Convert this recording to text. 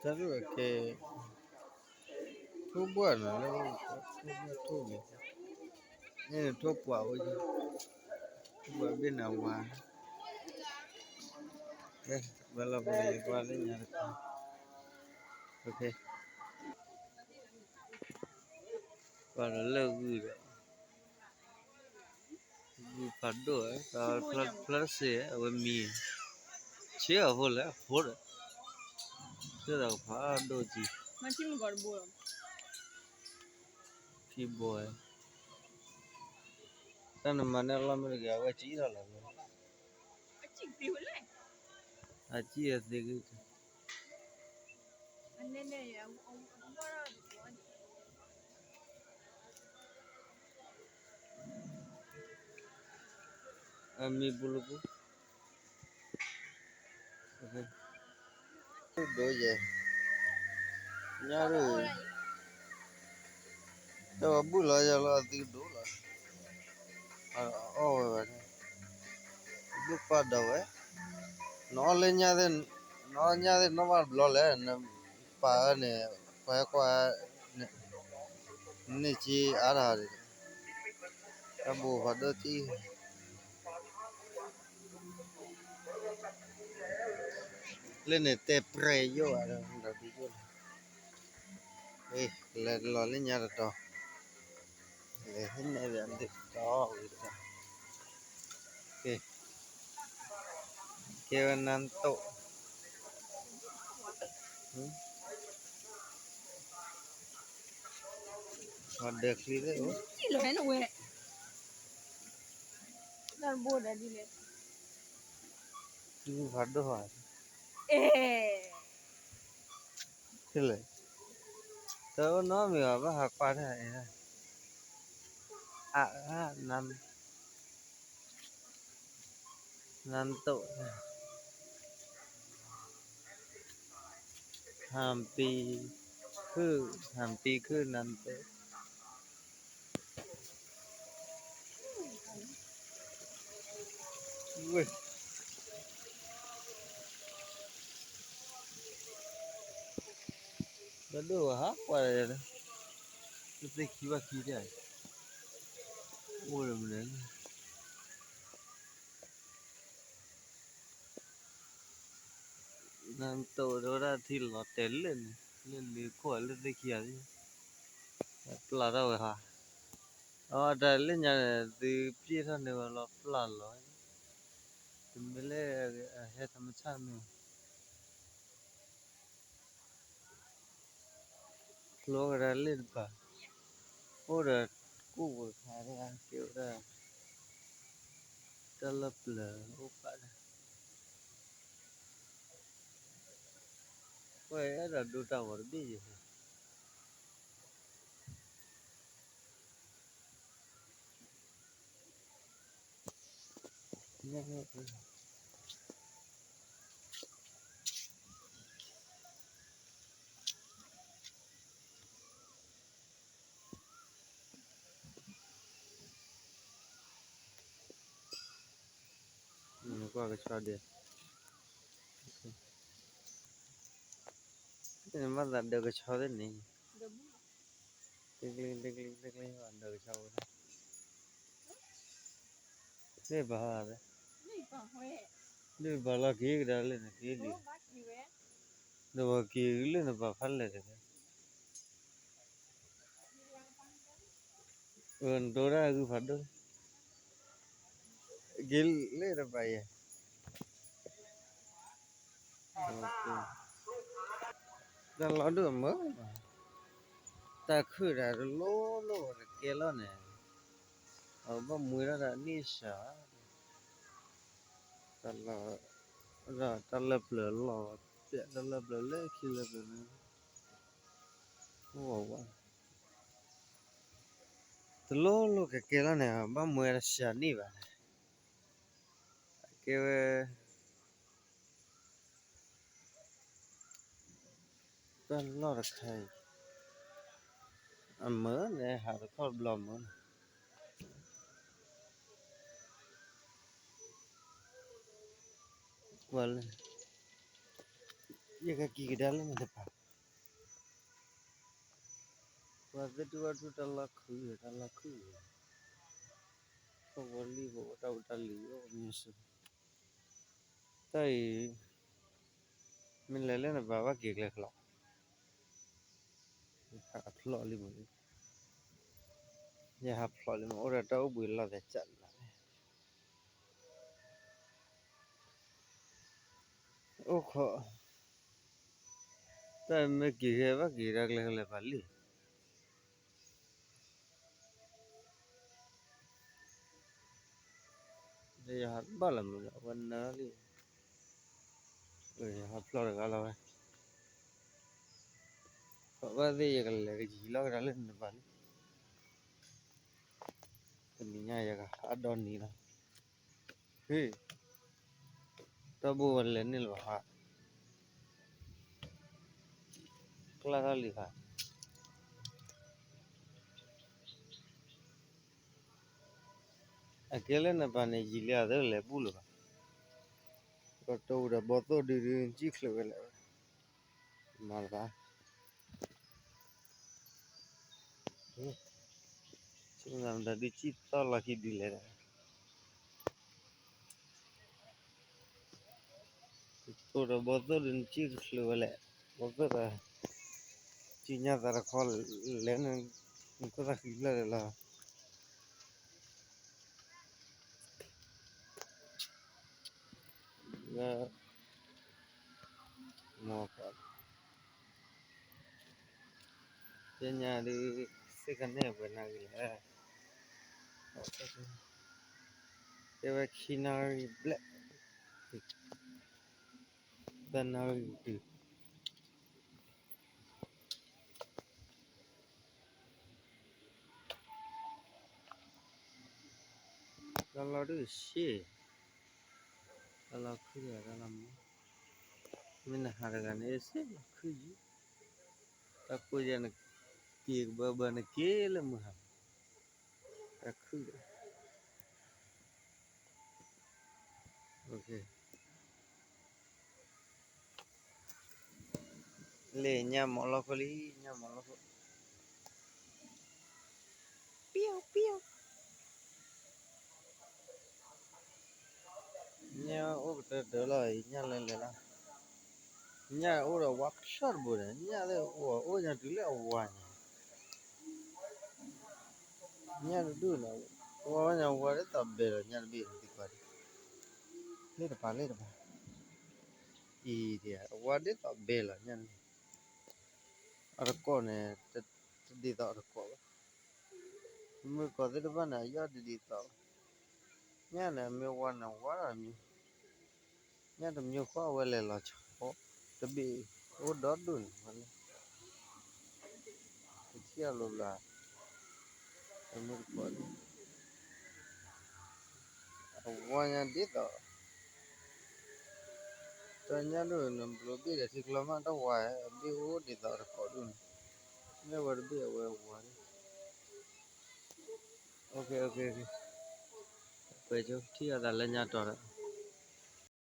တၢ်ဒိၣ်ကဲ, ထိၣ်ဘှၢ်နီၤလၢ, ထိၣ်ဘှၢ်ထိၣ်န့ၣ်, န့ၣ်ထိၣ်ပှာ်ဝဲ, ထိၣ်ဘှၢ်ဘ့ၣ်နၤဝါ, ဘၣ်လီၤပှၤယကွၢ်လၢညါတခါ, ပှၤဒီးလၢဂုၢ်ဒီး ဂုၢ်ဖးဒိၣ်, ဖျါတစ့ၢ် အဝဲမံ, ဆ့အဖိလဲၣ် အဖိဒီး, သ့ၣ်ဒီးဖးဒိၣ်ကံ, ခံဘိ, တၢ်နမၤန့ၢ်အလီၢ်မ့ၢ်တဂ့ၤ အဝဲကံထီၣ်လီၤ, အကံအသ့ဂ့ၤ အမံပူၤလၢပူၤ, ဒိယဲ, ညါရၢၣ်, တၢ်ဝဲဘူၣ်လီၤယၤလီၤအသုဒိၣ်လီၤ, အီၣ်ဝဲဝဲ, ဘူၣ်ပာ်ဒီးဝဲ, နအီၣ်လၢညါသ့ၣ်, နအီၣ်ညါသ့ၣ်နီၣ်ဘၣ်တဘျီလဲၣ်, နပာ်အၢန့ၣ်, ပှၤဟဲကွၢ်, န့ၢ်က့အါတဟးဒံး, တၢ်ဘိးဖးဒိၣ်သံ လၢန့ၣ်တဲပြဲၤယိၣ်ဧါ, ဒီးဒုးယိၣ်လီၤ, လဲၤလီၤလၢညါတတီၤ, လဲၤဟဲနဲၣ်ဒီးဒုးတီၤဝံၤတတီၤ, ကဲဝဲနါတိၣ်, ပှၤဒၢးချံသ့ၣ်အိၣ်, ဖးဒိၣ်, လဲၣ်, တအိၣ်နီတမံၤဘၣ် ဘၣ်ဟးကွၢ်တၢ်အံၤ, အ, နါ နါတိၣ်, ဟၣ်ပံၤ, ခုၣ်, ဟၣ်ပံၤခုၣ်နါတိၣ်, ဝဲ ဒီးဒိၣ်ဝဲဟးကွၢ်ဒီး, တသ့ခံဘၣ်ခံတၢ်, အိၣ်ဒီးမနုၤလဲၣ်, နတိၣ်ဒီးဝဲဒၣ်ထံလီၤတဲာ်လၢန့ၣ် လၢလံၤခိၣ်လၢသ့ၣ်ခံဂၤ, ပျၢ်ထီၣ်ဝဲဟး, အတၢ်လၢညါန့ၣ် သုပျဲၢ်ထီၣ်န့ၢ်ဝဲလီၤပျၢ်လီၤ, တမ့ၢ်လၢအဟဲသးမုၢ်ဆၣ်မ့ၢ် ကျိကဒါလ့ၣ်တပၤ, အိၣ်ဒီးကူၣ်ဝဲခါဒၣ်ကဲဝဲဒၣ်, တၢ်လၢပျၢၤအိၣ်ပာ်ဒၣ်, ဝဲအဲၣ်ဒိးဒိတၢ်ဂီၤတဘ့ၣ်ယဲၢ် နကွၢ်ကဆီဒဲး, နဘၣ်သးဒၢးကဆီသ့ၣ်န့ၣ်, တကျ့တကျ့တကျ့ ဘၣ်ဒၢးကဆီဝဲဒၣ်, သ့ၣ်ဘၣ်, လၢဘၣ်လီၤက့ၤကဒါလၢနက့ၤလံ, ဒီးပှၤက့ၤလၢနပာ်ဖးလဲၣ်တဂ့ၤ နဒိတၢ်ဂုၢ်ဖးဒိၣ်, က့ၤလၢတပာ်ယဲၢ်, တၢ်လီၤဒိၣ်မုၢ်, တၢ်ခုၣ်တၢ်တလိၣ်လိၣ်ကကဲလီၤန့ၣ်, အဘၣ်မွဲထီၣ်ဒီးန့ၢ်စှၤ, တၢ်လၢပျၢၤလီၤ, တၢ်လၢပျၢၤလၢခံလၢပျၢၤန့ၣ်, အိၣ်ဝဲ, တလိၣ်လိၣ်ကကဲလီၤန့ၣ် ဘၣ်မွဲဒီးစှၤန့ၢ်ဘၣ်န့ၣ်, ကဲဝဲ တၢ်လီၢ်တခါအံၤ, အမုၢ်န့ၣ် ဟးတခီတဘျီမုၢ်န့ၣ်, ကွၢ်လၢ ယကက့ၤကဒါလၢနတပၤ, ပှၤသ့ၣ်ဒူၣ်ဘၣ်ဒူၣ်တၢ်လီၢ်ခုၣ် တၢ်လီၢ်ခုၣ်, ခီၣ်ဝီလံၢ်ပအိၣ်တၢ်အိၣ်တၢ်လံၤအိၣ်မ့ၢ်စ့ၢ်, တၢ်အံၤ မ့ၢ်လဲၤလၢနပၤဘၣ်က့ၤကျဲကျီ, ဖးဖျိးလံမး, ယဟးဖျိးလံမး အိၣ်ဒီးတၢ်အိၣ်ဘှံးလီၢ်သဲးကၢ်လီၤ, အိၣ်ခိး တၢ်မ့ၢ်က့ၤဂ့ၤဘၣ်က့ၤတၢ်ကျဲလဲၤပာ်လံ, ဒီးယဟးဘၣ်လီၤမး အဝဲနၢလံ, ယဟးဖျိးတဂၤလီၤဝဲ, ဘၣ်သ့ၣ်ယကလဲၤကယံၤလီၤကဒါလၢနတပၤလံ, တနံၤညါယကဟးဒီနံၤလီၤ, တၢ်ဘိၣ်ဝဲလဲၤန့ၣ်လၢၤဘၣ်ဟး ကျါထီၣ်လံၤဘၣ်, အကဲလၢနပၤန့ၣ် ယံာ်လံအသးလဲၤဘူၣ်လၢၤဘၣ်, ကတိၤဒီးဘီသိၣ်ဒုဒု နစံၣ်ချုးဝဲလဲၣ်, မၤတဘၣ်, ဆ့မၤမတၤဒုစံၣ်သီၣ်လီၤခံဒုလဲၣ်ဒီး ကတိၤဒီးဘီသိၣ်ဒုနစံၣ်ချုးဝဲလဲၣ်, ဘီသိၣ်ဒီး စံၣ်ညါသးတခီလဲၣ်, နခိၣ်သၣ်ဃံဖျၢၣ်ဒီးလီၤ, လၢ မီၤကီး သ့ၣ်ညါဒုး သ့ၣ်ကနဲၣ်ပှဲၤနၣ်ရံၣ်လဲၣ်, တဲဝဲခံနၣ်ရံၣ်ဘျဲၣ်, သၢနၣ်ရံၣ်တုၤ တၢ်လီၢ်ဒုးရှ့, တၢ်လီၢ်ခုၣ်တဂၤတၢ်လီၢ်မူ, မ့ၢ်နဟးတဂၤန့ၣ် စ့လီၤခုၣ်ယံၤ, တၢ်ကိၢ်ယဲၢ်နက့ၤကဘၢဘၢ နက့ၤလၢမုၢ်ဟါ, တၢ်ခုၣ်ဒီး လ့ၣ်ညၣ်မီၤလီၢ်ခိၣ်လံ, ညၣ်မီၤလီၢ်ခိၣ်, ပံၢ်ပံၢ်, ညၣ်အိၣ်ကတၢၢ်တၢၢ်လီၤ, ညၣ်လဲၤလဲၤလီၤ, ညၣ်အိၣ်ဒီးဝါဖျၢၣ်တဘိန့ၣ်, ညၣ်လၢအိၣ်အိၣ်ညါတုၤလၢအဝါညါ, ညၣ်တဒူၣ်န့ၣ်, ဝါဝါညါဝါဒ်သိးဘဲလီၤ, ညၣ်တဘ့ၣ်န့ၣ်သံကွၢ်ဒံး, လ့ၣ်တပၤလ့ၣ်တပၤ, အံၤဒ် အဝါဒ်သိးဘဲလီၤ, ညၣ်တဘ့ၣ်, အတကိးန့ၣ် တဒ်သိးအတကိးဘၣ်, မုၢ်ကီၢ်သ့ၣ်တဖၣ်န့ၣ် အယီၢ်တဒ်သိးဘၣ်, ညၣ်န့ၣ် အမ့ၢ်ဝါန့ၣ် ဝါဒၣ်တမံၤ, ညၣ်တမံၤဃီအဝဲလဲၤလီၤဆီ, တဘ့ၣ်အိၣ်ဒီဒူၣ်န့ၣ် ဝဲလၢ ကထံၣ်အလိၤဘျီ, တမုၢ်တကိးန့ၣ်, အဝါညါဒ်သိး, တၢ်ညၣ်ဒိၣ်န့ၣ် ဘျိးဘ့ၣ်ဒီးထံကျီမး တၢ်ဝါအဘ့ၣ်အိၣ်ဒ်သိးတကိးဒူၣ်န့ၣ်, မ့ၢ်ဝဲတဘ့ၣ်အဝဲဝါန့ၣ်, ပှဲၤကၠိထံၣ်အသးလၢညါတီၤဒီး